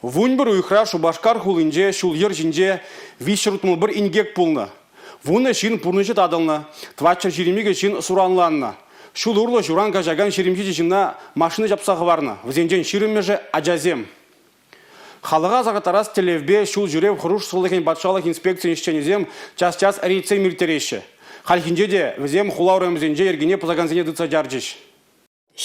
11 уйӑхра Шупашкар хулинче ҫул-йӗр ҫинче 361 инкек пулнӑ. Вунӑ ҫын пурнӑҫӗ татӑлнӑ, 422 ҫын суранланнӑ. Ҫул урлӑ ҫуран каҫакан 27 ҫынна машина ҫапса хӑварнӑ, вӗсенчен ҫирӗммӗшӗ ачасем. Халӑха асӑрхаттарас тӗллевпе ҫул ҫӳрев хӑрушсӑрлӑхӗн патшалӑх инспекцийӗн ӗҫченӗсем час-час рейдсем ирттереҫҫӗ. Хальхинче те вӗсем хула урамӗсенче йӗркене пӑсакансене тытса чарчӗҫ.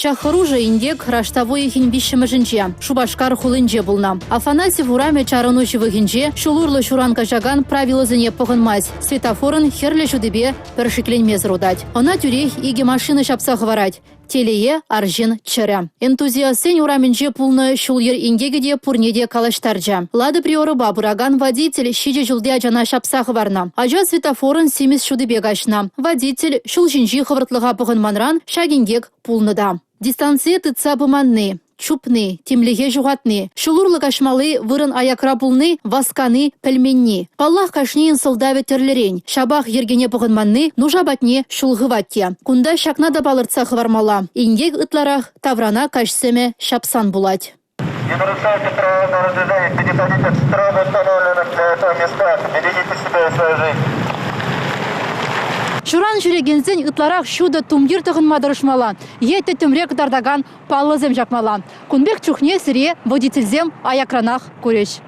Ҫак хӑрушӑ инкек раштав уйӑхӗн виҫҫӗмӗшӗнче Шупашкар хулинче пулнӑ. Афанасьев урамӗ чарӑну ҫывӑхӗнче ҫул урлӑ ҫуран каҫакан правилӑсене пӑхӑнмасть, светофорӑн хӗрлӗ ҫутипе пӗр шикленмесӗр утать. Ӑна тӳрех икӗ машина ҫапса хӑварать. Телее, арҫын чӗрӗ. Энтузиастсен урамӗнче пулнӑ ҫул-йӗр инкекӗ те пурне те калаҫтарчӗ. Лада Приорӑпа пыракан водитель ҫичӗ ҫулти ачана ҫапса хӑварнӑ. Ача светофорӑн симӗс ҫутипе каҫнӑ. Водитель ҫул ҫинчи хӑвӑртлӑха пӑхӑнманран ҫак инкек пулнӑ та. Дистанцие тытса пыманни, чупни, тимлӗхе ҫухатни, ҫул урлӑ каҫмалли вырӑн аякра пулни, васкани, пӗлменни. Паллах, кашнийӗн сӑлтавӗ тӗрлӗрен. Ҫапах йӗркене пӑхӑнманни нуша патне ҫул хывать те. Кунта ҫакна та палӑртса хӑвармалла, инкек ытларах таврана каҫ сӗмӗ ҫапсан пулать. Не нарушайте правила дорожного движения, переходите в строго установленных для этого местах. Берегите себя и свою жизнь. Ҫуран ҫӳрекенсен ытларах ҫутӑ тумтир тӑхӑнма тӑрӑшмалла е тӗттӗмре кӑтартакан паллӑсем ҫакмалла. Кун пек чухне сире водительсем аякранах курӗҫ.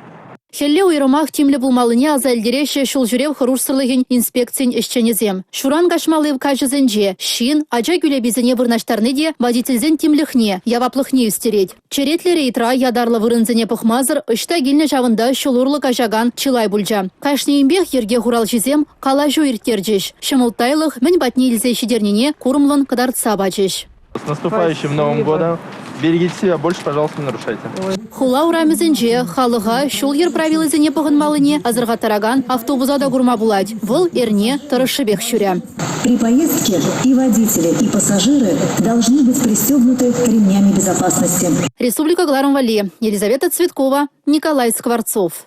Хӗлле уйрӑмах тимлӗ пулмаллине аса илтереҫҫӗ ҫул ҫӳрев хӑрушсӑрлӑхӗн инспекцийӗн ӗҫченӗсем. Ҫуран каҫмалли каҫӑсенче ҫын, ача кӳлеписене вырнаҫтарни те водительсен тимлӗхне, яваплӑхне ӳстерет. Черетлӗ рейдра ятарлӑ вырӑнсене пӑхмасӑр ӑҫта килнӗ ҫавӑнта ҫул урлӑ каҫакан чылай пулчӗ. Кашнийӗнпех йӗрке хуралҫисем калаҫу ирттерчӗҫ, ҫӑмӑлттайлӑх мӗн патне илсе ҫитернине курӑмлӑн кӑтартса пачӗҫ. С наступающим Новым годом! Берегите себя, больше, пожалуйста, не нарушайте. Хула урамӗсенче халӑха ҫул-йӗр правилисене пӑхӑнмаллине асӑрхаттаракан автобуса та курма пулать. Вӑл эрне тӑрӑшшӗпех ҫӳрӗ. При поездке и водители, и пассажиры должны быть пристегнуты ремнями безопасности. Республика кӑларӑм валли Елизавета Цветкова, Николай Скворцов.